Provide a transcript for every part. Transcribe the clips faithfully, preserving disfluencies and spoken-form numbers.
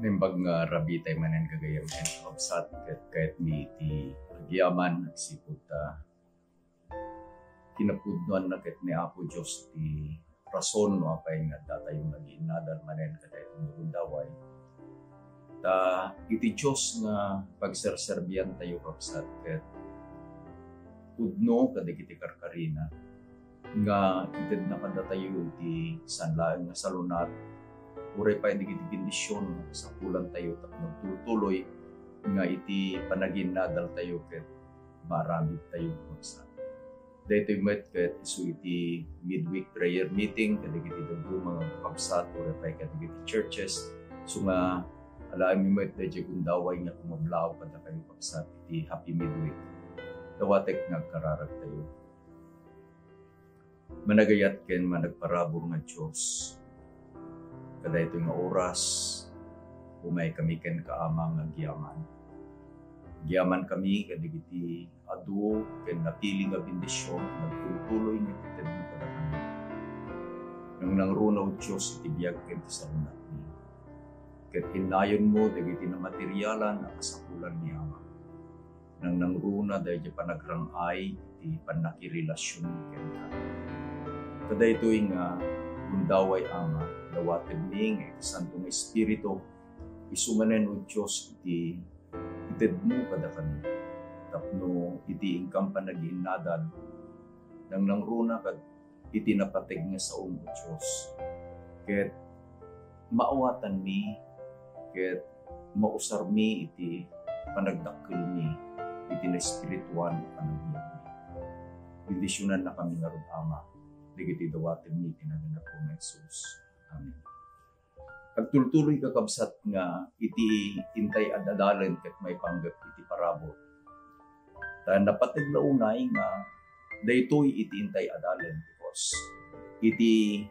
Naimbag nga rabii tay manen gagayyem ken kakabsat, ket kayatmi iti agyaman agsipud ta kinapudnoanna ket ni Apo Dios ti rason no apay nga addatayo nga agiinnadal manen kadaytoy nga gundaway. Ta iti Dios nga pagserserbiantayo, kabsat, ket pudno kadagiti karkarina nga itedna kadatayo iti saan laeng nga salunat, uray pay dagiti bendision nga kasapulantayo tapno agtultuloy nga iti panagiinnadaltayo ket maaramidtayo, kabsat. Daytoy met ket isu iti midweek prayer meeting kadagiti dadduma nga kakabsat, uray pay kadagiti churches. So nga, alaenmi met daydiay gundaway nga kumablaw kadakayo, kabsat, iti Happy Midweek. Dawatek nga agkararagtayo. Managayat ken managparabur nga Dios, kadaytoy nga oras, umaykami kenka, Ama, nga agyaman. Agyamankami kadagiti adu ken napili nga bendision nga agtultuloy nga itedmo kadakami. Nangnangruna, O Dios, iti biag ken ti salunatmi. Ket innayonmo dagiti namaterialan a kasapulanmi, Ama. Nangnangruna daydiay panagrang-ay iti pannakirelasionmi kenka. Kadaytoy nga gundaway, Ama, dawatenmi nga iti Santo nga Espiritu, isu manen, O Dios, iti itedmo kadakami tapno iti inkam panagiinnadal, nangnangruna kad iti napateg nga saom, O Dios, ket maawatanmi ket mausarmi iti panagdakkelmi iti naespirituan a panagbiagmi. Bendisionannakami ngarud, Ama, dagiti dawatenmi iti nagan ni Apo Jesus. Amen. Agtultuloy, kakabsat, nga iti intay ad-adalen ket maipanggep iti parabur. Ta napateg la unay nga daytoy iti intay adalen, because iti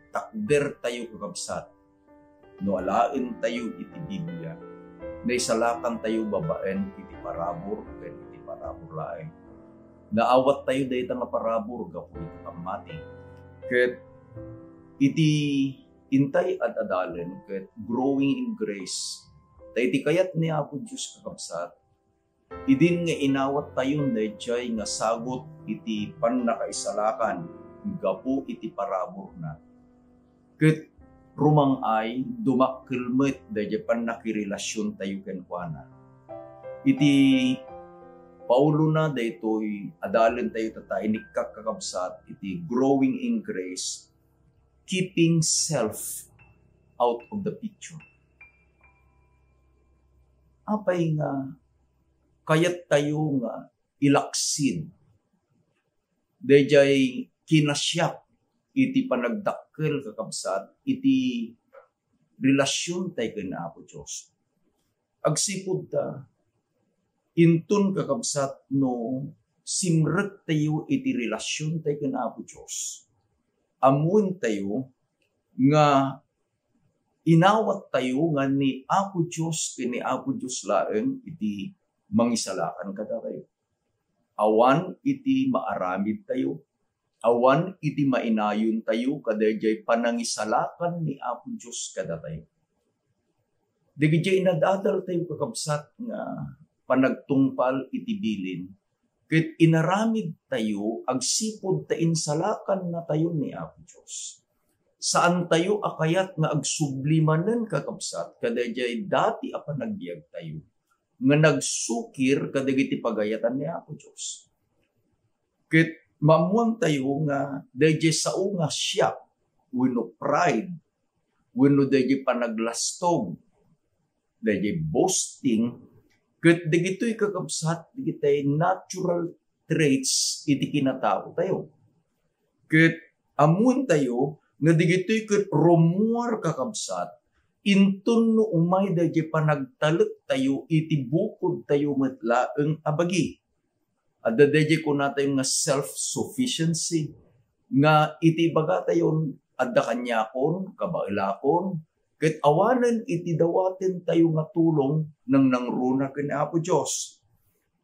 takdertayo, kakabsat, no alaentayo iti Biblia, naisalakantayo babaen iti parabur ken iti parabur laeng. Naawattayo dayta nga parabur gapu iti pammati. Ket iti intay ad-adalen ket growing in grace. Ta iti kayat ni Apo Dios, kakabsat, idin nga inawattayon daydiay nga sagut iti pannakaisalakan gapu iti paraburna. Ket rumang-ay, dumakkel met daydiay pannakirelasiontayo kenkuana. Iti paulona daytoy adalentayo ta, ta inikkak, kakabsat, iti growing in grace, keeping self out of the picture. Apay nga kayattayo nga ilaksid daydiay kinasiak iti panagdakkel, kakabsat, iti relasiontayo ken Apo Dios? Agsipud ta, inton, kakabsat, no simrektayo iti relasiontayo ken Apo Dios, ammoentayo nga inawattayo nga ni Apo Dios ken ni Apo Dios laeng iti mangisalakan kadatayo. Awan iti maaramidtayo, awan iti mainayontayo kadaydiay panangisalakan ni Apo Dios kadatayo. Dagiti inad-adaltayo, kakabsat, nga panagtungpal iti bilin, ket inaramidtayo agsipud ta insalakannatayo ni Apo Dios. Saantayo a kayat nga agsubli manen, kakabsat, kadaydiay dati a panagbiagtayo nga nagsukir kadagiti pagayatan ni Apo Dios. Ket maammoantayo nga daydiay sao nga siak wenno pride wenno daydiay panaglastog, daydiay boasting, ket dagitoy, kakabsat, dagiti natural traits iti kinataotayo. Ket ammoentayo nga dagitoy ket rummuar, kakabsat, inton no umay daydiay panagtalektayo iti bukodtayo met laeng a bagi. Adda daydiay kunatayo nga self-sufficiency, nga iti ibagatayon, adda kaniakon, kabaelakon, ket awanen iti dawatentayo nga tulong, nangnangruna ken Apo Dios.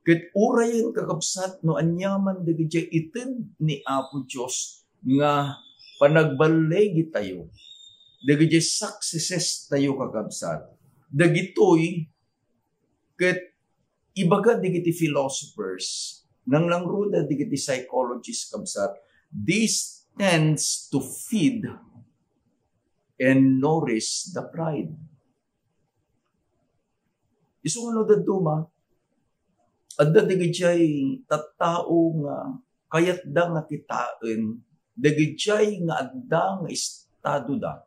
Ket urayen, kakabsat, no aniaman dagiti ited ni Apo Dios nga panagballigitayo, dagiti successes tayo, kakabsat, Dagitoy ket ibaga dagiti philosophers, nangnangruda dagiti psychologists, kabsat, this tends to feed and nourish the pride. Isu nga no dadduma, adda dagidiay tattao nga kayatda nga kitaen dagidiay nga adda nga estadoda.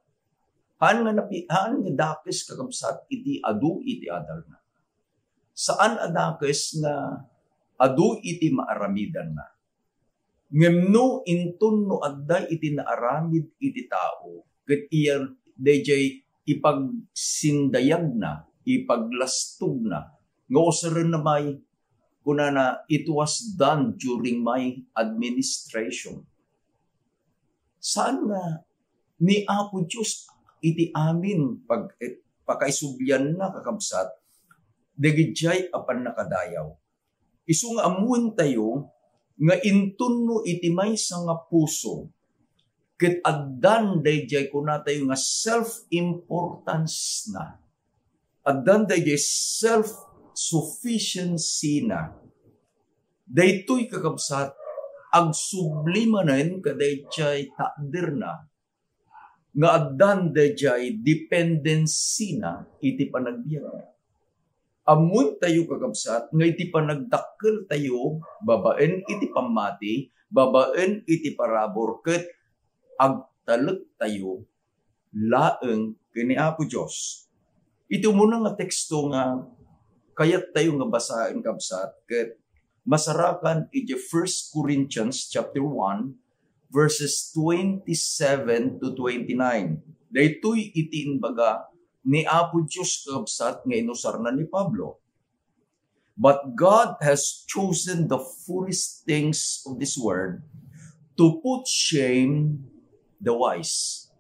Haan nga napi-, haan nga dakes, kakabsat, iti adu iti adalna. Saan a dakes nga adu iti maaramidanna. Ngem no inton no adda iti naaramid iti tao, ket iya daydiay ipagsindayagna, ipaglastogna, nga usarenna may, kunana, "It was done during my administration." Saan nga ni Apo Dios iti amin pag-, eh, pakaisublianna, kakabsat, dagidiay a pannakadayaw. Isu nga ammoentayo nga inton no iti maysa nga puso ket addan daydiay kunatayo nga self-importance-na, addan daydiay self-sufficiency-na. Daytoy, kakabsat, agsubli manen kadaydiay takderna nga addan daydiay dependency-na iti panagbiagna. Ammoentayo, kakabsat, nga iti panagdakkeltayo babaen iti pammati, babaen iti parabur, ket agtalektayo laeng ken ni Apo Dios. Iti umuna nga teksto nga kayattayo nga basaen, kabsat, ket masarakan iti First Corinthians chapter one, verses twenty-seven to twenty-nine. Daytoy iti imbaga ni Apo Dios, kabsat, nga inusarna ni Pablo. "But God has chosen the foolish things of this world to put shame the wise.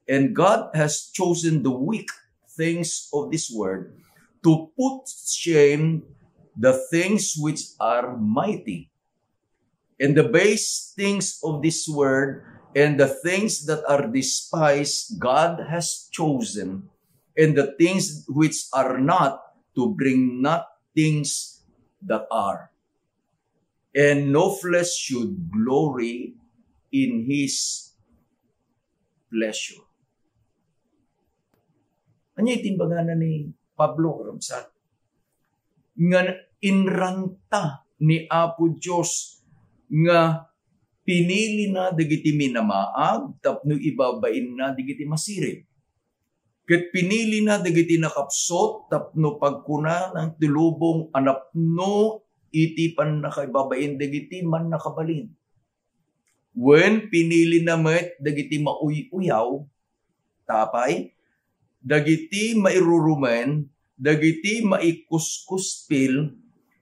And God has chosen the weak things of this world to put shame the things which are mighty. And the base things of this world and the things that are despised, God has chosen, and the things which are not, to bring not things that are. And no flesh should glory in his pleasure." Ania iti imbagana ni Pablo, kakabsat? Nga inranta ni Apo Dios nga pinilina dagiti minamaag tapno ibabainna dagiti masirib. Ket pinilina dagiti nakapsut tapno pagkunana ti lubong a napno iti pannakaibabain dagiti mannakabalin. Wen pinilina met dagiti mauy-uyaw, ta apay, dagiti mairurumen, dagiti maikuskuspil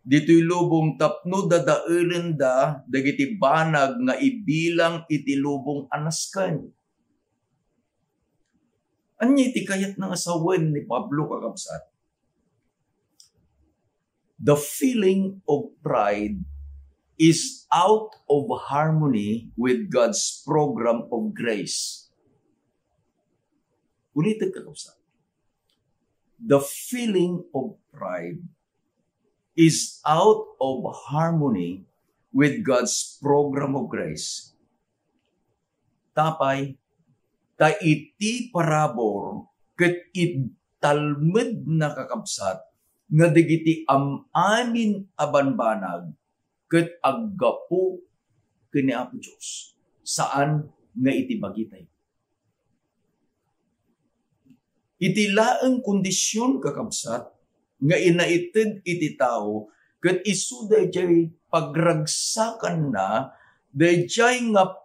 ditoy lubong tapno dadaelenda dagiti banag nga ibilang iti lubong a nasken. Ania iti kayatna nga sawen ni Pablo, kakabsat? The feeling of pride is out of harmony with God's program of grace. Ulitek, kakabsat. The feeling of pride is out of harmony with God's program of grace. Ta apay, ta iti parabur ket italmedna, kakabsat, nga dagiti am-amin a banbanag ket aggapu ken ni Apo Dios, saan nga iti bagitayo. Iti laeng kondision, kakabsat, nga inaited iti tao, ket isu daydiay pagragsakanna, daydiay nga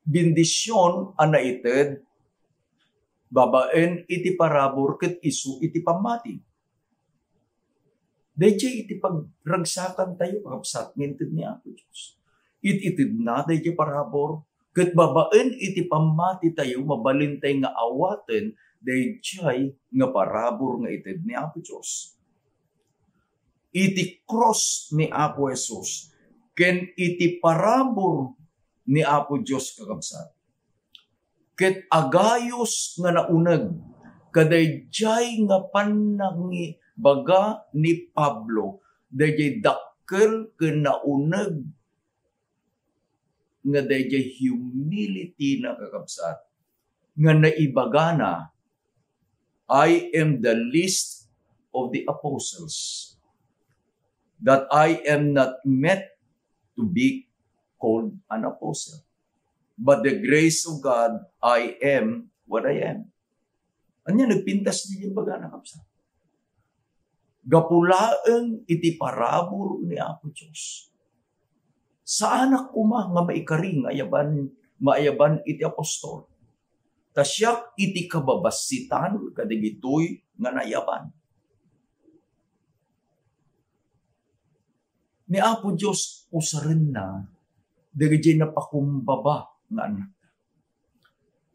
bendision a naited babaen iti parabur ket isu iti pammati. Daydiay iti pagragsakantayo, kakabsat, nga inted ni Apo Dios. It-itedna daydiay parabur, ket babaen iti pammatitayo, mabalintay nga awaten daydiay nga parabur nga ited ni Apo Dios. Iti krus ni Apo Jesus ken iti parabur ni Apo Dios, kakabsat, ket agayus nga nauneg Kadaydiay nga pannangibaga ni Pablo, daydiay dakkel ken nauneg nga daydiay humility na, kakabsat, nga naibagana, "I am the least of the apostles, that I am not meant to be called an apostle. But the grace of God, I am what I am." Ania, nagpintas daydiay imbagana, kabsat. Gapu laeng iti parabur ni Apo Dios. Saanak koma nga maikari nga ayaban, maayaban iti apostol. Ta siak iti kababassitan kadagitoy nga naayaban. Ni Apo Dios usarenna dagiti napakumbaba nga annak.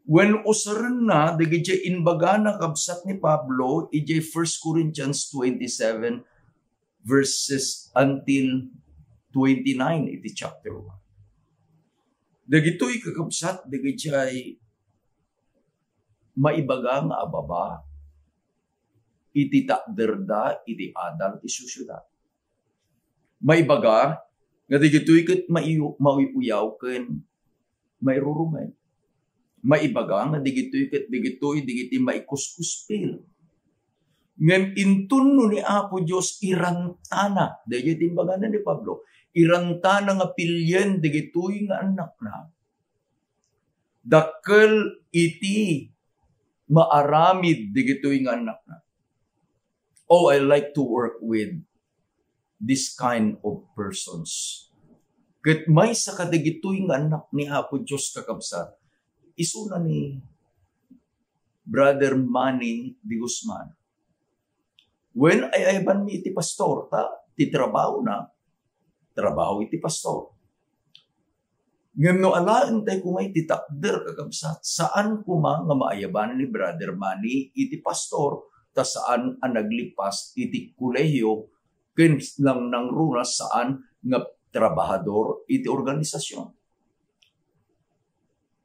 Wen usarenna dagiti imbagana, kabsat, ni Pablo idiay First Corinthians twenty-seven, verses until twenty-nine iti chapter one. Dagitoy, kakabsat, dagiti maibaga nga ababa iti takderda iti adal ti sosiedat. Maibaga nga dagitoy ket maiu-, maiuyaw ken mairurumen. Maibaga nga dagitoy ket dagitoy dagiti maikuskuspil. Ngem inton no ni Apo Dios irantana, daydiay ti imbagana ni Pablo, irantana nga pilien dagitoy nga annakna, dakkel iti maaramid dagitoy nga annakna. Oh, I like to work with this kind of persons. Ket maysa kadagitoy nga annak ni Apo Dios, kakabsat, isuna ni Brother Manny de Guzman. Wen, ay-ayabanmi iti pastor, ta ti trabahona, trabaho iti pastor. Ngem no alaentay koma iti takder, kakabsat, saan koma nga maayaban ni Brother Manny iti pastor, ta saan a naglipas iti kolehio ken nangnangruna saan nga trabahador iti organisasion.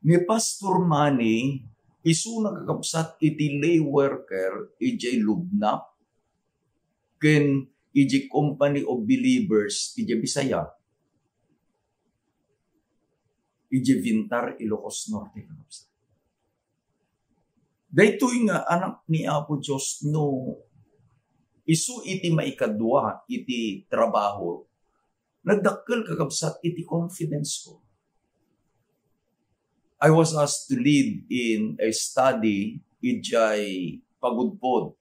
Ni Pastor Manny, isuna, kakabsat, iti lay worker idiay Lubnak ken idiay Company of Believers idiay Bisaya, idiay Vintar, Ilocos Norte, kakabsat. Daytoy nga anak ni Apo Dios, no isu iti maikadua iti trabaho, nagdakkel, kakabsat, iti confidence ko. I was asked to lead in a study idiay Pagudpod.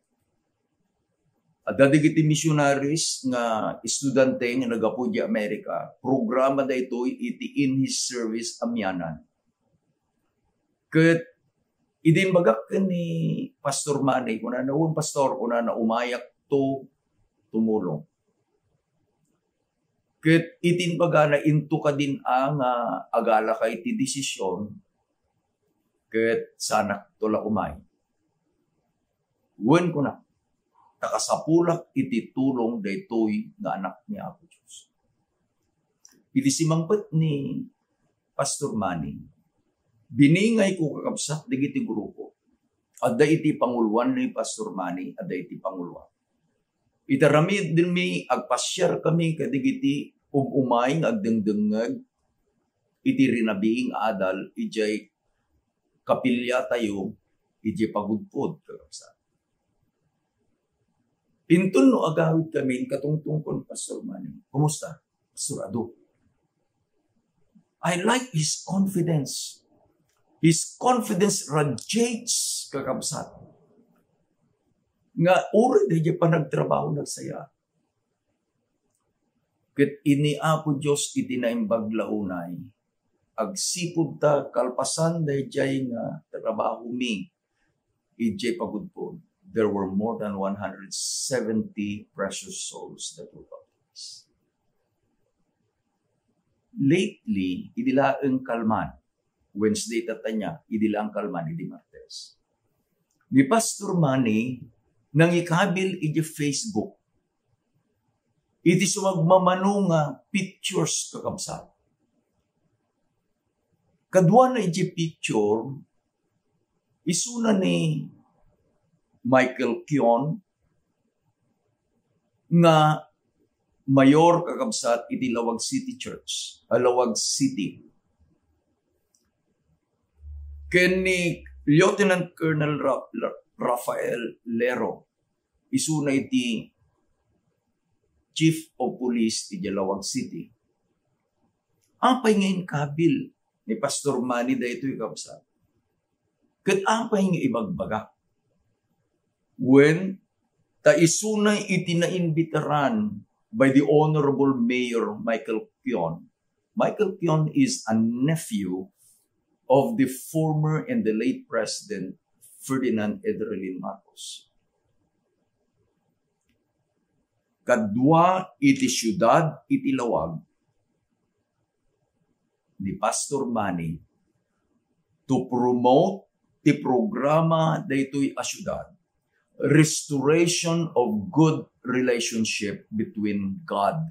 Adda dagiti missionaries nga estudiante nga naggapu idiay Amerika, programa daytoy iti In His Service Amianan. Ket idi imbagak ken ni Pastor Manny, kunana, "Wen, Pastor," kunana, "umayak to tumulong." Ket iti imbagana, "Into kadin a nga agalaka iti desisyon, ket saanak to la umay." Wen, kuna, ta kasapulak iti tulong daytoy nga anak ni Apo Dios. Idi simangpet ni Pastor Manny, biningayko, kakabsat, dagiti grupo. Adda iti panguloan ni Pastor Manny, adda iti panguloan. Iti aramidmi, agpasiar kami kadagiti um-umay nga agdengdengngeg iti rinabiing adal idiay kapiliatayo idiay Pagudpod, kakabsat. Inton no agawid kami, katungtungkon Pastor Manny, "Kumusta?" "Pastor, adu." I like his confidence. His confidence radiates, kakabsat. Nga uray daydiay panagtrabaho, nagsaya. Ket ni Apo Dios iti naimbag la unay, agsipud ta kalpasan daydiay nga trabahomi idiay Pagudpod, there were more than one hundred seventy precious souls that were baptized. Lately, idi laeng kalman, Wednesday tatta nia, idi laeng kalman, idi Martes, ni Pastor Manny nangikabil iti Facebook iti sumagmamano nga pictures, kakabsat. Kaduana iti picture, isuna ni Michael Kion, nga mayor, kakabsat, iti Laoag City Church, a Laoag City. Ken ni Lieutenant Colonel Ra-, Ra-, Rafael Lero, isuna iti Chief of Police iti Laoag City. Apay nga inkabil ni Pastor Manny daytoy, kabsat? Ket apay nga ibagbaga? Wen, ta isuna iti naimbitaran by the Honorable Mayor Michael Kion. Michael Kion is a nephew of the former and the late President Ferdinand Edralin Marcos. Kadua iti siudad iti Laoag ni Pastor Manny to promote ti programa daytoy a siudad, restoration of good relationship between God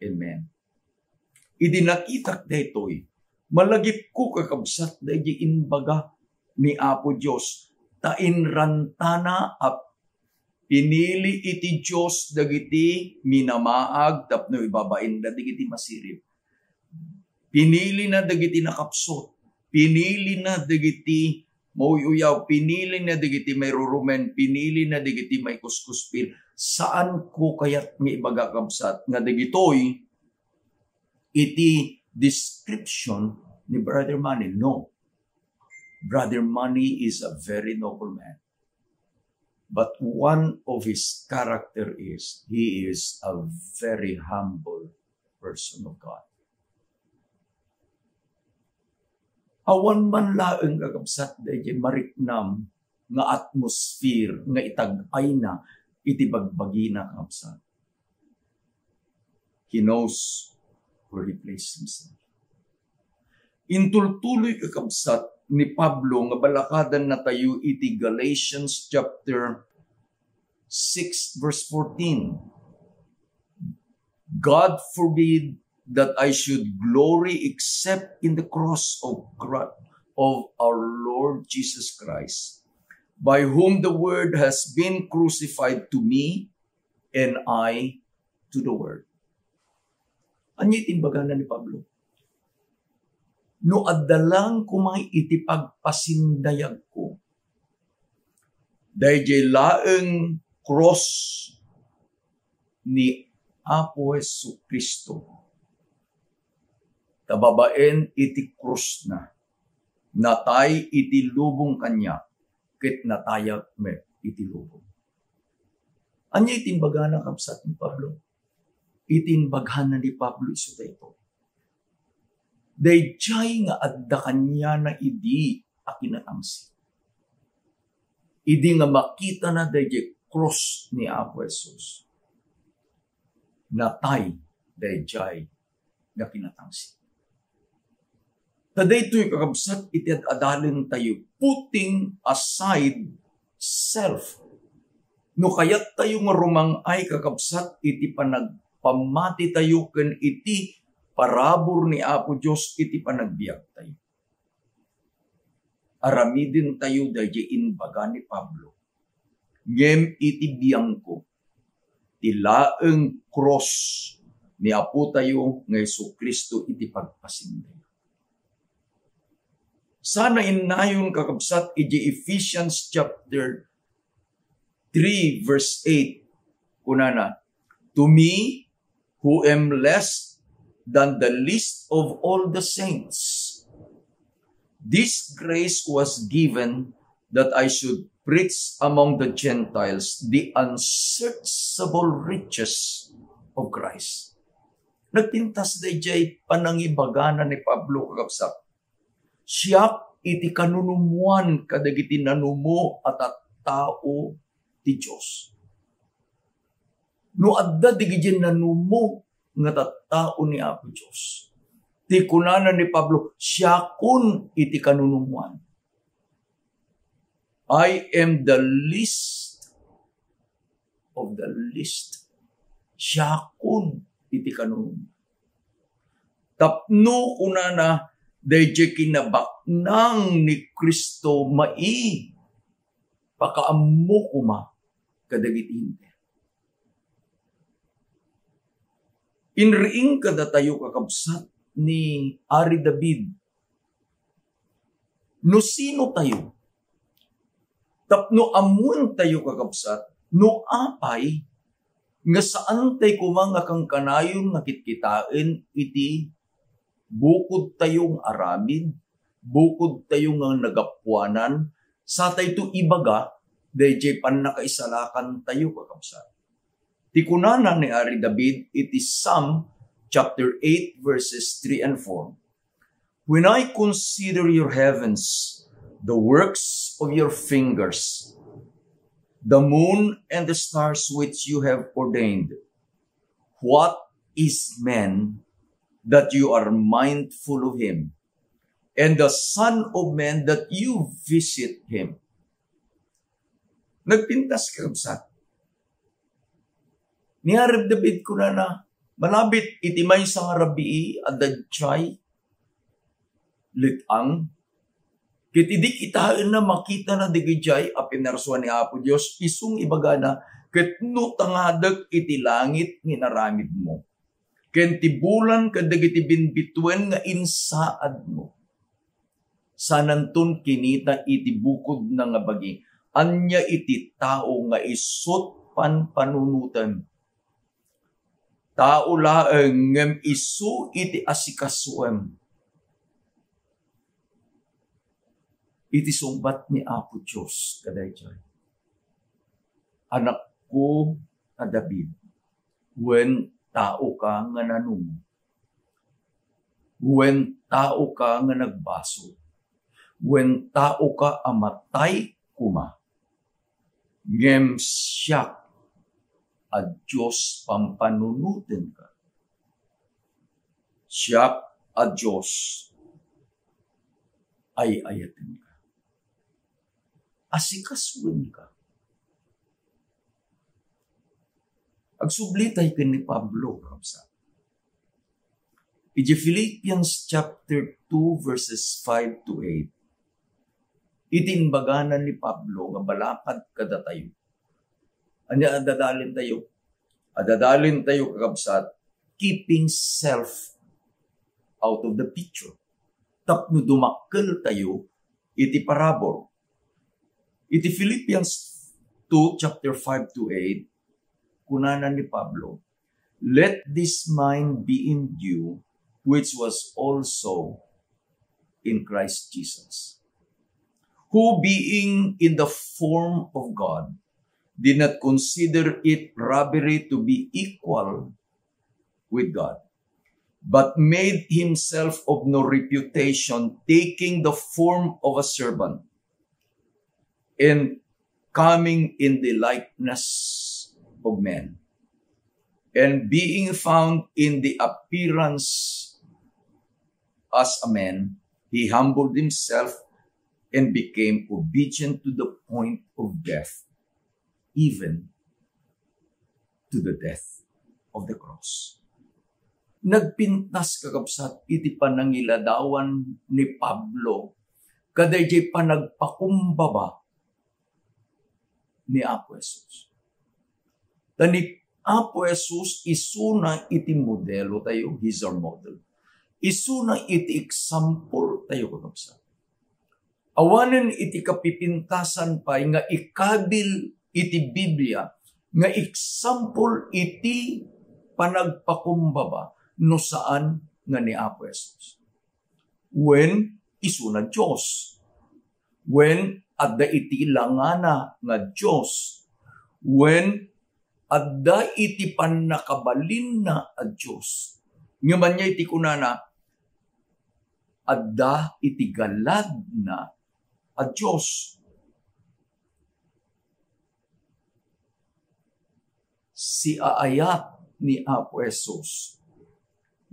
and men. Idi nakitak daytoy, malagipko, kakabsat, daydi imbaga ni Apo Dios, ta inrantana a pinili iti Dios dagiti minamaag tapno ibabainda dagiti masirib. Pinilina dagiti nakapsut. Pinilina dagiti mauy-uyaw. Pinilina dagiti mairurumen. Pinilina dagiti maikuskuspil. Saanko kayat nga ibaga, kabsat, nga dagitoy iti description ni Brother Manny. No. Brother Manny is a very noble man. But one of his character is, he is a very humble person of God. Awan man laeng, kakabsat, daydi mariknam nga atmosphere nga itag-ayna iti bagbagina, kakabsat. He knows where he placed himself. Intultuloy, kakabsat, ni Pablo nga balakadannatayo iti Galatians chapter six, verse fourteen. "God forbid that I should glory except in the cross of Christ, of our Lord Jesus Christ, by whom the word has been crucified to me, and I to the world." Ania ti imbagana ni Pablo? No adda laeng koma iti pagpasindayagko, daydiay laeng krus ni Apo Jesu-Cristo. Ta babaen iti krusna, natay iti lubong kaniak, ket natayak met iti lubong. Ania iti imbagana, kabsat, ni Pablo? Iti imbagana ni Pablo isu daytoy. Daydiay nga adda kaniana idi a kinatangsit. Idi nga makitana daydiay krus ni Apo Jesus, natay daydiay nga kinatangsit. Ta daytoy, kakabsat, iti ad-adalentayo, putting aside self. No kayattayo nga rumang-ay, kakabsat, iti panagpamatitayo ken iti parabur ni Apo Dios iti panagbiagtayo, aramidentayo daydiay imbaga ni Pablo. Ngem iti biangko, ti laeng krus ni Apotayo nga Jesu-Cristo iti pagpasindayo. Sana innayon, kakabsat, iti Ephesians chapter three, verse eight. Kunana, "To me, who am less than the least of all the saints, this grace was given that I should preach among the Gentiles the unsearchable riches of Christ." Nagpintas daydiay panangibagana ni Pablo, kakabsat. Siak iti kanunumuan kadagiti nanumo a tattao ti Dios. No adda dagiti nanumo nga tattao ni Apo Dios, ti kunana ni Pablo, "Siakon iti kanunumuan." I am the least of the least. Siakon iti kanunumuan. Tapno kunana, daydiay kinabaknang ni Cristo mai pakaammo koma kadagiti Hentil. Inriing kadatayo, kakabsat, ni Ari David no sino tayo. Tapno ammoen tayo, kakabsat, no apay nga saan tay koma nga kankanayon nga kitkitaen iti bukod tayo nga aramid, bukod tayo nga nagapuanan, satayto ibaga dayjay pannakaisalakan tayo, kakabsat. Ti kunana ni Ari David iti Psalm chapter eight, verses three and four, "When I consider your heavens, the works of your fingers, the moon and the stars which you have ordained, what is man that you are mindful of him, and the son of man that you visit him?" Nagpintas, kakabsat. Ni Ari David kunana, malabit iti maysa nga rabii a daydiay let-ang, ket idi kitaenna, makitana dagijay a pinarsua ni Apo Dios, isu nga ibagana, "Ket no tangadek iti langit nga inaramidmo, ken ti bulan ken dagiti binbituen nga insaadmo, saananton kinita iti bukodna nga bagi, ania iti tao nga isut' panpanunotem? Tao laeng, ngem isu iti asikasuem." Iti sungbat ni Apo Dios kadaydiay, "Anakko a David, wen taoka nga nanunot, wen taoka nga nagbasol, wen taoka a matay koma, ngem siak a Dios pampanunotenka. Siak a Dios ay-ayatenka. Asikasuenka." Agsubli tay ken ni Pablo, kabsat. Iti Philippians chapter two, verses five to eight, iti imbagana ni Pablo nga balakad kadatayo. Ania adda adalin tayo? Adda adalin tayo, kakabsat, keeping self out of the picture. Tapno dumakkel tayo iti parabur. Iti Philippians two, chapter five to eight, kunana ni Pablo, "Let this mind be in you, which was also in Christ Jesus, who, being in the form of God, did not consider it robbery to be equal with God, but made himself of no reputation, taking the form of a servant, and coming in the likeness of men, and being found in the appearance as a man, he humbled himself and became obedient to the point of death, even to the death of the cross." Nagpintas, kakabsat, iti panangiladawan ni Pablo kadaydiay panagpakumbaba ni Apo Jesus. Ta ni Apo Jesus, isuna iti modelo tayo, he's our model. Isuna iti example tayo, kakabsat. Awanen iti kapipintasan pay nga ikabil iti Biblia nga example iti panagpakumbaba no saan nga ni Apo Jesus. Wen, isuna Dios. Wen, adda iti langana nga Dios. Wen, adda iti pannakabalinna a Dios. Ngem ania iti kunana, adda iti galadna a Dios. Siaayat ni Apo Jesus,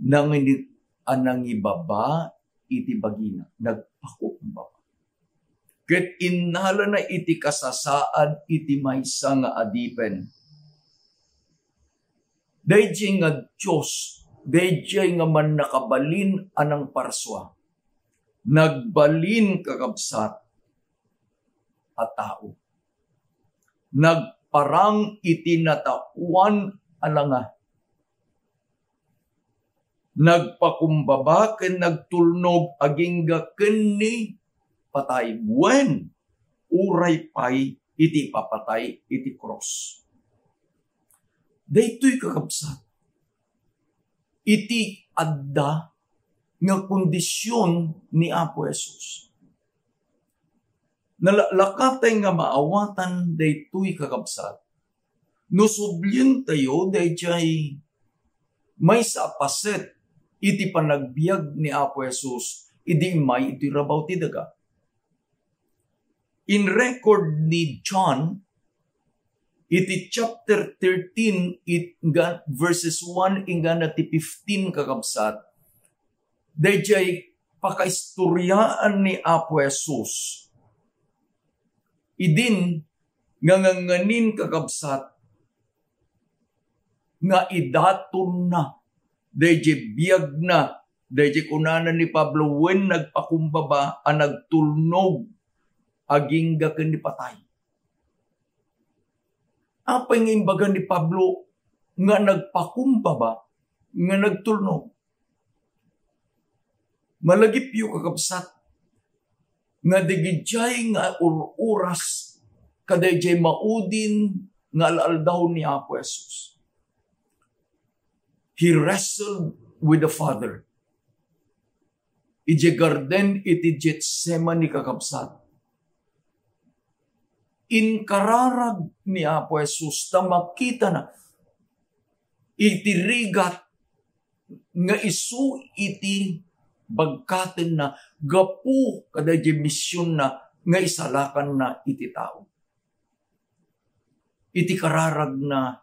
nanginit a nangibaba iti bagina, nagpakumbaba. Ket innalana iti kasasaad iti maysa nga adipen. Daydiay nga Dios, daydiay nga mannakabalin a nangparsua, nagbalin, kakabsat, a tao. nagparang iti nataoan a langa. Nagpakumbaba ken nagtulnog agingga ken ni patay, wen uray pay iti ipapatay iti krus. Daytoy, kakabsat, iti adda nga kondision ni Apo Jesus. Nalaklakatay nga maawatan daytoy, kakabsat, no sublientayo daydiay maysa a paset iti panagbiag ni Apo Jesus idi immay iti rabaw ti daga. In record ni John, iti chapter thirteen, it, ga-, verses one inggana ti fifteen, kakabsat, daydiay pakaistoriaan ni Apo Jesus. Idin nga nganganin, kakabsat, nga idatonna daydiay biagna, daydiay kunana ni Pablo, wen nagpakumbaba a nagtulnog agingga ken ni patay. Apay nga imbaga ni Pablo nga nagpakumbaba nga nagtulnog? Malagipyo, kakabsat, nga dagidiay nga ur-uras kadaydiay maudin nga al-aldaw ni Apo Jesus. He wrestled with the Father. Idiay garden iti Getsemani, kakabsat, inkararag ni Apo Jesus ta makitana iti rigat nga isu iti bagkatenna gapu kadaydiay missionna nga isalakanna iti tao. Iti kararagna,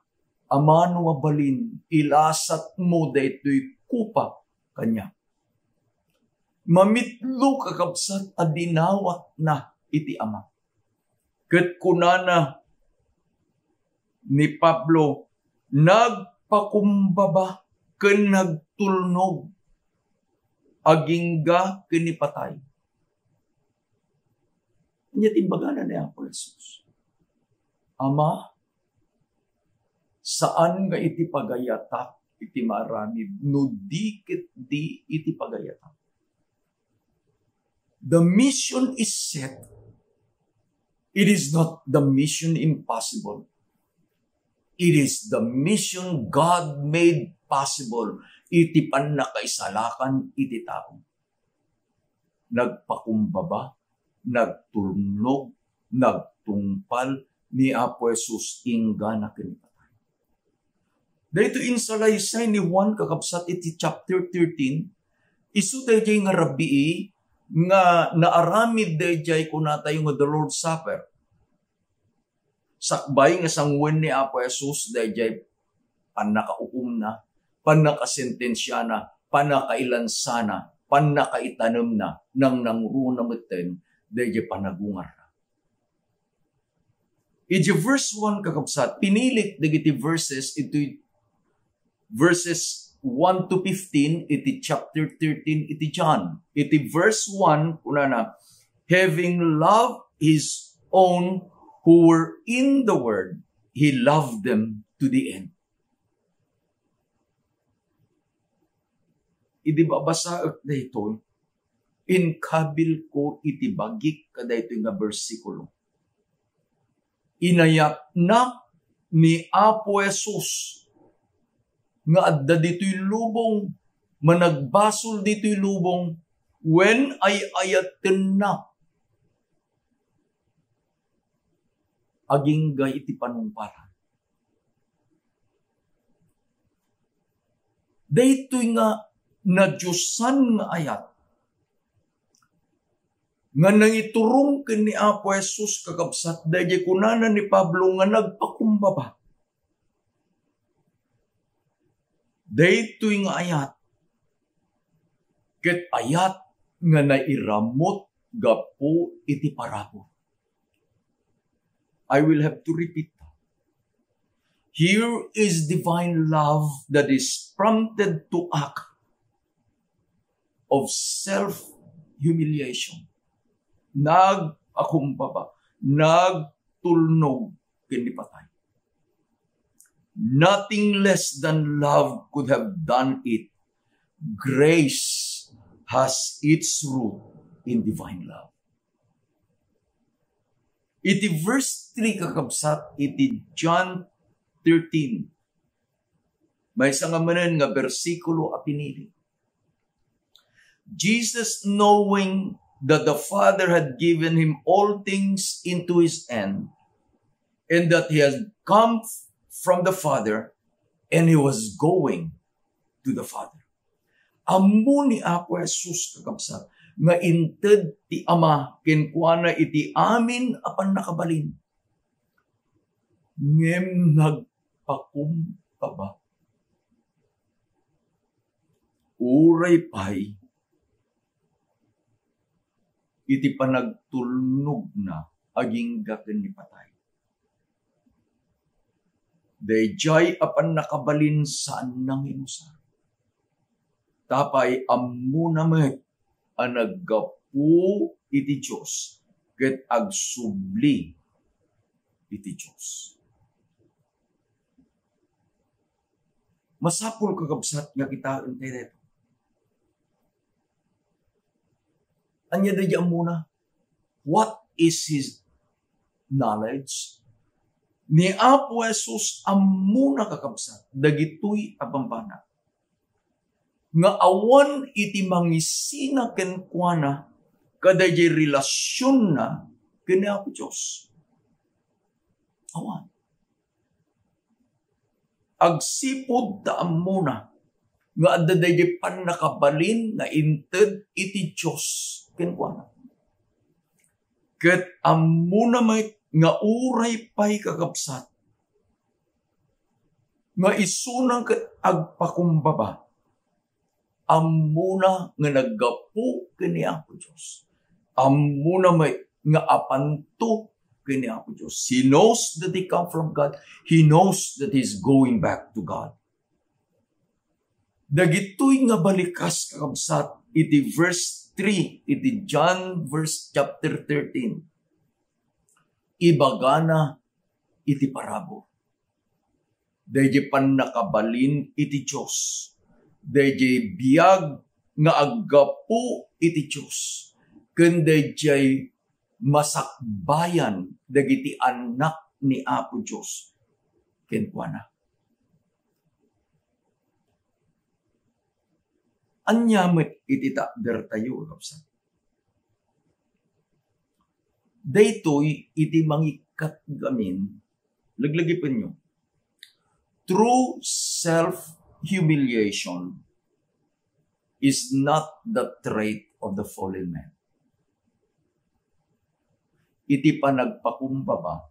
"Amano a balin, ilasatmo daytoy kopa kaniak." Mamitlo, kakabsat, a dinawatna iti Ama. Ket kunana ni Pablo, nagpakumbaba ken nagtulnog agingga ken ni patay. Ania ti imbagana ni Apo Jesus? Ama, saan nga iti pagayatak iti maaramid no di ket di iti pagayatak. The mission is set. It is not the mission impossible. It is the mission God made possible iti pannakaisalakan iti tao. Nagpakumbaba, nagtulnog, nagtungpal ni Apo Jesus inggana ken ni patay. Daytoy insalaysay ni Juan, kakabsat, iti chapter thirteen, isu daydiay nga rabii nga naaramid daydiay kunatayo nga the Lord's Supper. Sakbay nga sanguen ni Apo Jesus daydiay pannakaukomna, pannakasentensiana, pannakailansana, pannakaitanemna, nangnangruna metten daydiay panagungarna. Iti verse one, kakabsat, pinilik dagiti verses iti verses one to fifteen iti chapter thirteen iti John. Iti verse one, kunana, "Having loved his own who were in the world, he loved them to the end." Idi babasaek daytoy, inkabilko iti bagik kadaytoy nga bersikulo. Inayatnak ni Apo Jesus nga adda ditoy lubong, managbasol ditoy lubong, wen ay-ayatennak agingga iti panungpalan. Daytoy nga nadiosan nga ayat nga nangiturong ken ni Apo Jesus, kakabsat, daydiay kunana ni Pablo nga nagpakumbaba. Daytoy nga ayat ket ayat nga nairamut gapu iti parabur. I will have to repeat. Here is divine love that is prompted to act of self-humiliation. Nagpakumbaba, nagtulnog, ken ni patay. Nothing less than love could have done it. Grace has its root in divine love. Iti verse three, kakabsat, iti John thirteen, maysa nga manen nga bersikulo a pinili. Jesus, knowing that the Father had given him all things into his hand, and that he had come from the Father, and he was going to the Father. Ammo ni Apo Jesus, kakabsat, nga inted ti Ama kenkuana iti amin a pannakabalin. Ngem nagpakumbaba. Uray pay iti panagtulnogna agingga ken ni patay. Daydiay a pannakabalin saanna nga inusar. Ta pay ammona met a naggapu iti Dios ket agsubli iti Dios. Masapul, kakabsat, nga kitaen tayo daytoy. Ania daydi ammona? What is his knowledge? Ni Apo Jesus ammona, kakabsat, dagitoy a bambanag nga awan iti mangisina kenkuana kadaydi relasionna ken ni Apo Dios. Awan. Agsipud ta ammona nga adda daydi pannakabalin nga inted iti Dios kenkuana. Ket ammona met nga uray pay, kakabsat, nga isuna ket agpakumbaba, ammona nga naggapu ken ni Apo Dios. Ammona met nga apanto ken ni Apo Dios. He knows that he come from God. He knows that he's going back to God. Dagitoy nga balikas, kakabsat, iti verse three, iti John verse chapter thirteen. Ibagana iti parabur. Daydi pannakabalin iti Dios. Daydi biag nga aggapu iti Dios. Ken daydiay masakbayan dagiti annak ni Apo Dios kenkuana. Ania met iti takdertayo, kakabsat? Daytoy iti mangikkat gamin, laglagipenyo. True self-humiliation is not the trait of the fallen man. Iti panagpakumbaba,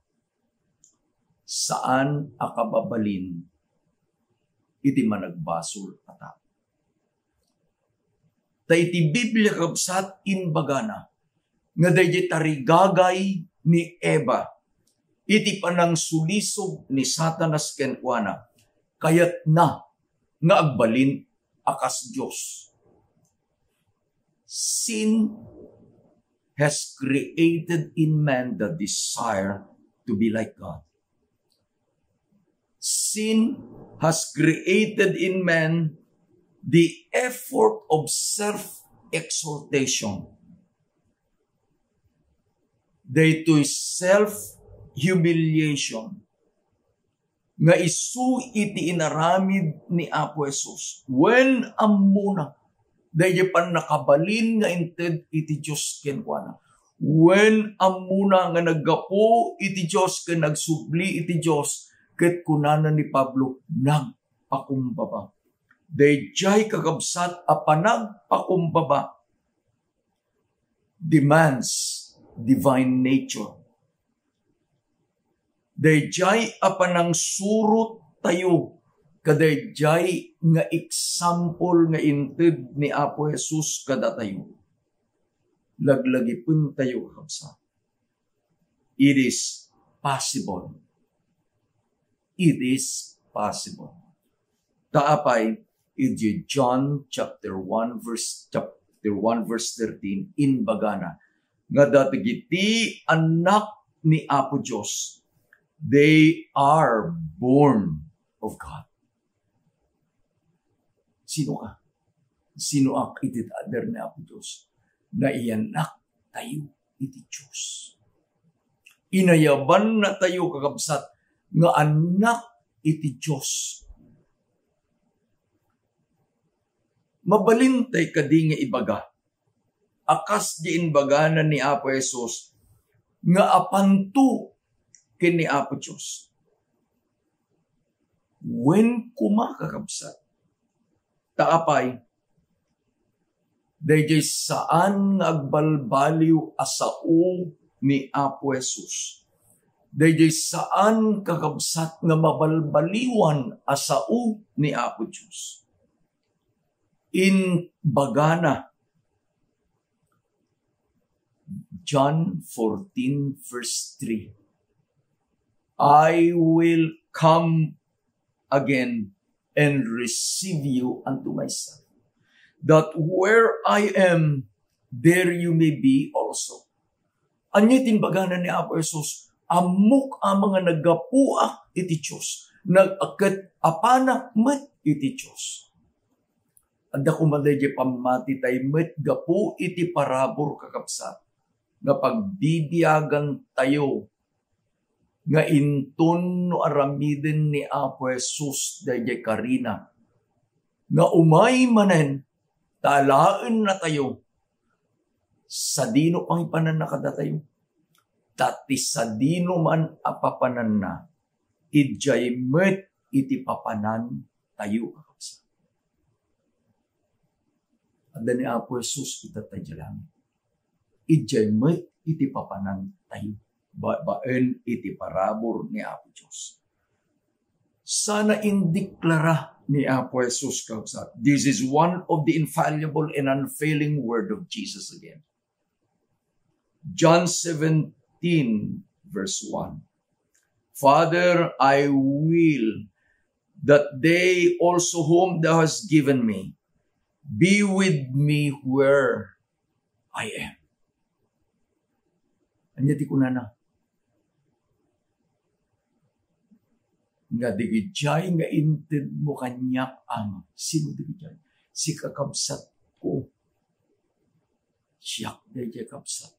saan a kababalin iti managbasol a tao. Ta iti Biblia, kabsat, imbagana nga daydi tarigagay ni Eva iti panangsulisog ni Satanas kenkuana, kayatna nga agbalin a kas Dios. Sin has created in man the desire to be like God. Sin has created in man the effort of self-exaltation. Daytoy self-humiliation nga isu iti inaramid ni Apo Jesus. Wen ammona daydi pannakabalin nga inted iti Dios kenkuana. Wen ammona nga naggapu iti Dios ken nagsubli iti Dios, ket kunana ni Pablo, nagpakumbaba. Daydiay kakabsat a panagpakumbaba demands divine nature. Daydiay a panangsurot tayo kadaydiay nga example nga inted ni Apo Jesus kadatayo. Laglagipen tayo, kabsat. It is possible. It is possible. Ta apay, iti John chapter one verse, chapter one verse thirteen, imbagana nga dagiti annak ni Apo Dios They are born of God. Sino ka? Sinoak iti tader ni Apo Dios? Naiyannaktayo iti Dios. Inayabannatayo, kakabsat, nga annak iti Dios. Mabalintay kadi nga ibaga a kas di imbagana ni Apo Jesus nga apanto ken ni Apo Dios? Wen koma, kakabsat. Ta apay, daydiay saan nga agbalbaliw a sao ni Apo Jesus. Daydiay saan, kakabsat, nga mabalbaliwan a sao ni Apo Dios. Imbagana, John fourteen verse three, "I will come again and receive you unto myself, that where I am, there you may be also." Ania ti imbagana ni Apo Jesus? Ammok a nga naggapuak iti Dios, nag-, ket apanak met iti Dios. Adda koma daydiay pammati tayo met gapu iti parabur, kakabsat, nga pagbibiagantayo nga inton no aramiden ni Apo Jesus daydiay karina, nga umay manen, ta alaennatayo, sadino pangipananna kadatayo? Ta ti sadino man a papananna, idiay met iti papanantayo, kakabsat. Adda ni Apo Jesus ita ta idiay langit. Idiay met iti papanantayo, ba-, baen iti parabur ni Apo Dios. Sana indeklara ni Apo Jesus, kakabsat. This is one of the infallible and unfailing word of Jesus again. John seventeen, verse one. "Father, I will that they also whom thou hast given me be with me where I am." Ania ti kunana? Nga dagidiay nga intedmo kaniak, Ama. Sino dagidiay? Si kakabsatko. Siak daydiay, kabsat.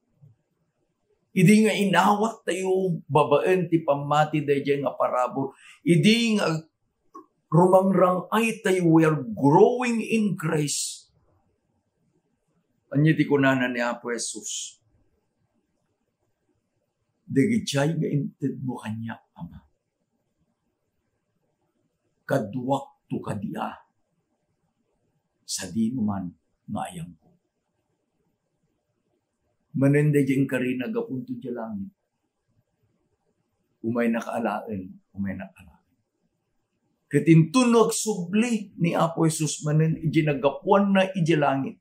Idi nga inawattayo babaen ti pammati daydiay nga parabur, idi nga rumangrang-ay tayo, we are growing in grace. Ania ti kunana ni Apo Jesus? Dagidiay nga intedmo kaniak, Ama. Kaduakto kadi a, sadino man nga ayangko. Manen daydiay inkarina gapunto idiay langit. Umaynak alaen, umaynak alaen. Ket inton no agsubli ni Apo Jesus manen idiay naggapuanna idiay langit,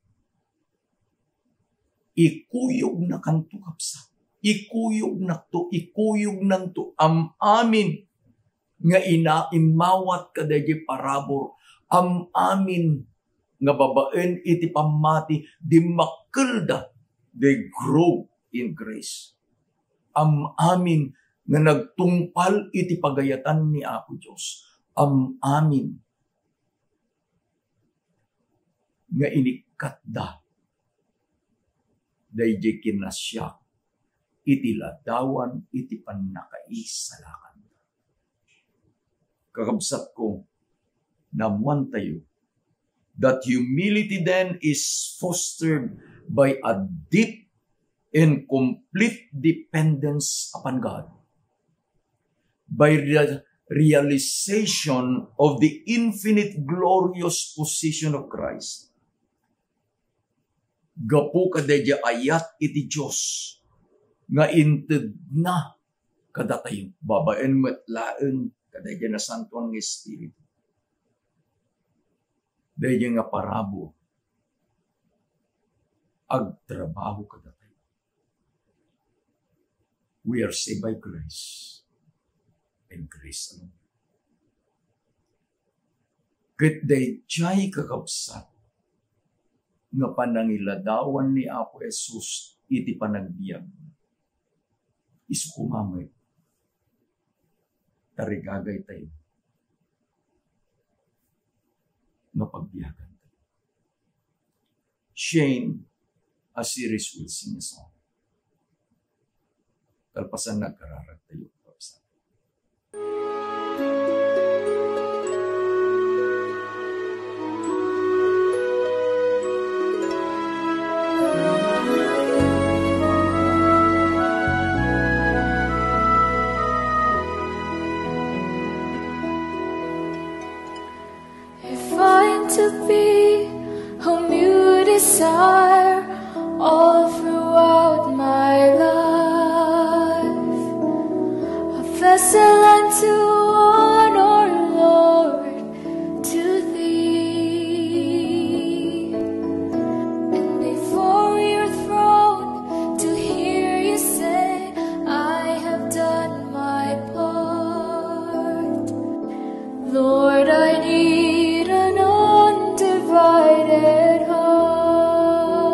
ikuyognakanto, kabsat. Ikuyognak to, ikuyognan to am-amin nga ina-, immawat kadaydiay parabur, am-amin nga babaen iti pammati, dimmakkelda, they grow in grace. Am-amin nga nagtungpal iti pagayatan ni Apo Dios. Am-amin nga inikkatda daydiay kinasiak iti ladawan iti pannakaisalakanda. Kakabsatko, naammoantayo that humility then is fostered by a deep and complete dependence upon God, by the realization of the infinite glorious position of Christ. Gapu kadaydiay ayat iti Dios nga intedna kadatayo, babaen met laeng kadaydiay Nasantoan nga Espiritu, daydiay nga parabur agtrabaho kadatayo. We are saved by grace and grace alone. Ket daydiay, kakabsat, nga panangiladawan ni Apo Jesus iti panagbiag, isu koma met tarigagaytayo nga pagbiagantayo. Shane, a series will sing a song. Kalpasan, nagkararagtayo. I find to be whom you desire all throughout my life. A vessel unto honor, Lord, to thee. And before your throne to hear you say, "I have done my part." Lord, I need an undivided heart,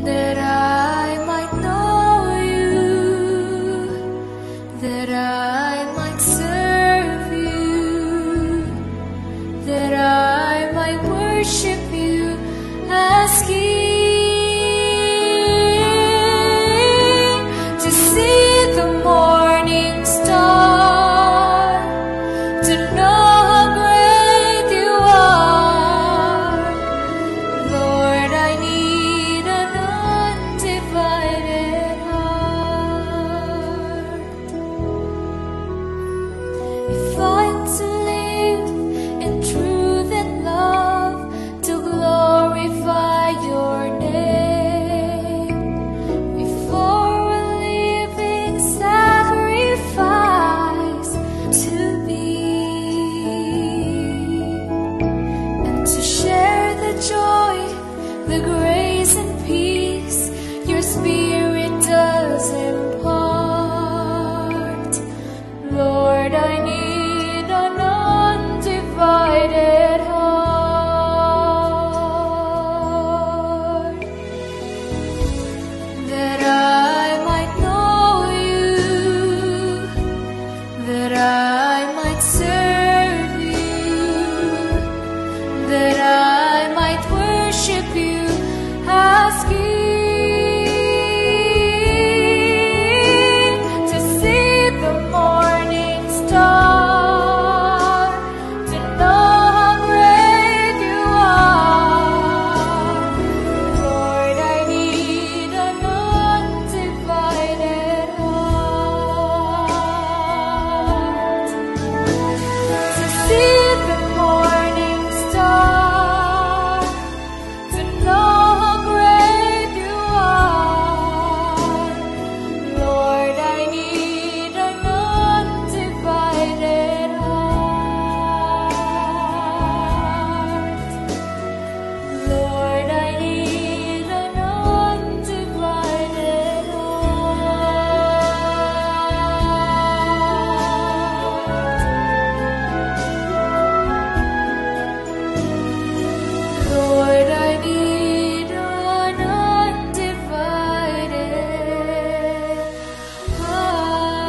that I might know you, that I might serve you, that I might worship you as King. To see the morning star, to know how great you are. Lord, I need an undivided heart. If I'm to live in truth and love, to glorify your name, before a living sacrifice to be, and to share the joy, the grace and peace your spirit does impart. Lord, I need an undivided heart, that I might know you, that I might serve you, that I might worship you as King. To see the morning star, to know how great you are. Lord, I need an undivided heart, to see the morning star, to know how great you are. Lord, I need an undivided heart. Lord, I need an undivided heart. Lord, I need an undivided heart.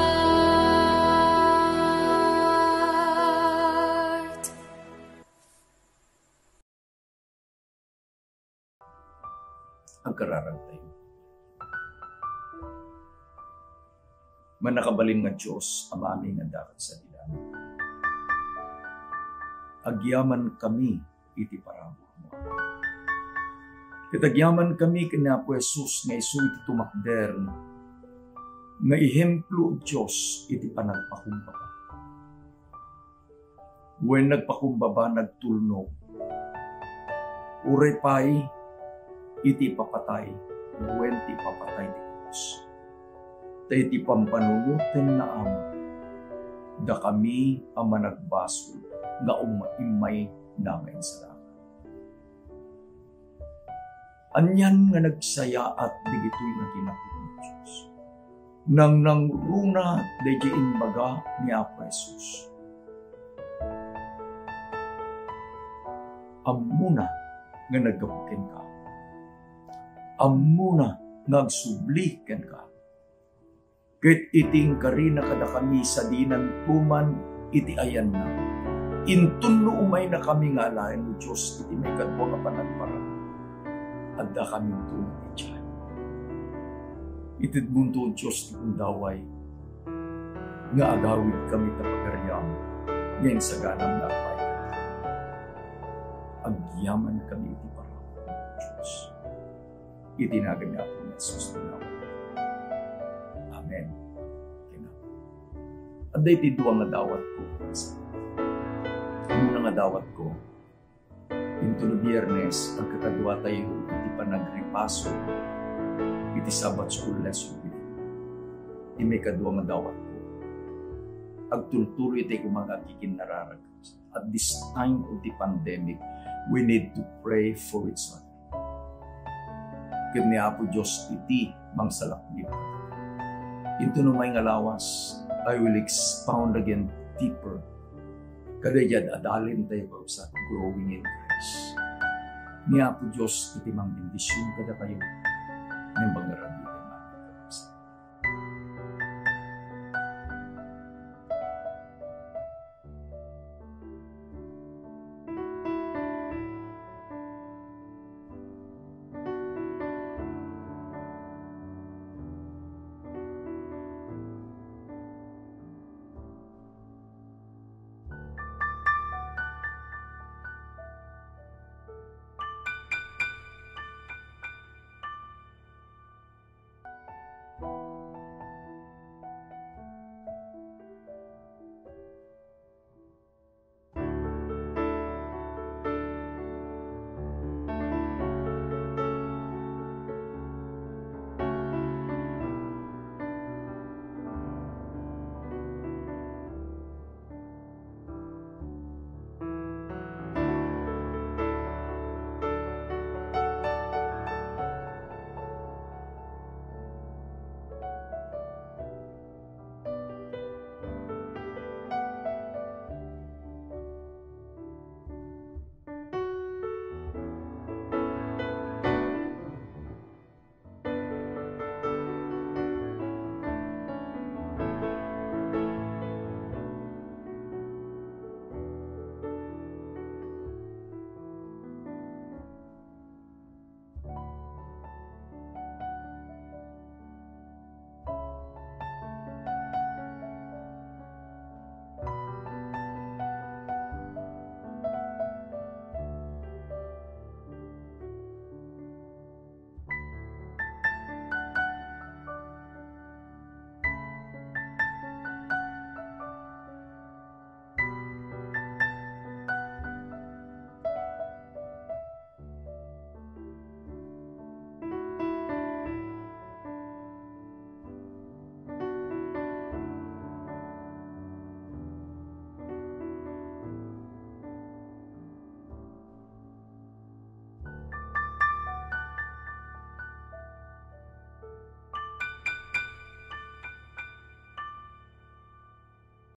Agkararagtayo. Mannakabalin nga Dios, Amami nga adda ket sadi langit. Agyamankami iti parabur. Ket agyamankami ken ni Apo Jesus nga isu iti tumakder nga ehemplo, Dios, iti panagpakumbaba. Wen nagpakumbaba, nagtulnog. Uray pay iti ipapatay, wen ti ipapatay ti krus. Ta iti pampanunotenna, Ama, dakami a managbasol nga um-, immayna nga insaraka. Anian nga nagsayaat dagitoy nga kinapudno ti Dios? Nangnangruna daydiay imbaga ni Apo Jesus. Ammona nga naggapu kenka. Ammona nga agsubli kenka. Ket iti inkarina kadakami sadinanto man iti ayanna, inton no umaynakami nga alaen, O Dios, iti maikadua nga panagparang, addakaminto idiay. Itedmonto, O Dios ti gundaway, nga agawidkami ta pagariam nga insaganam nga agpayda. Agyamankami iti parang, O Dios. Iti nagan ni Apo Jesus ti nawan. Amen. Ken Apo. Adda iti dua nga dawatko. Umuna nga dawatko, inton no Biyernes, agkakaduatayo iti panagripaso iti Sabbath School lesson reading. Iti maikadua nga dawatko, agturturoytayo koma nga agkikinnararag. At this time of the pandemic, we need to pray for each other. Ket ni Apo Dios iti mangsalaknib. Inton umay nga lawas, I will expound again deeper. Kadaydiay adalin tayo, kakabsat, growing in Christ. Ni Apo Dios iti mangbendision kadakayo. Ngem mangarad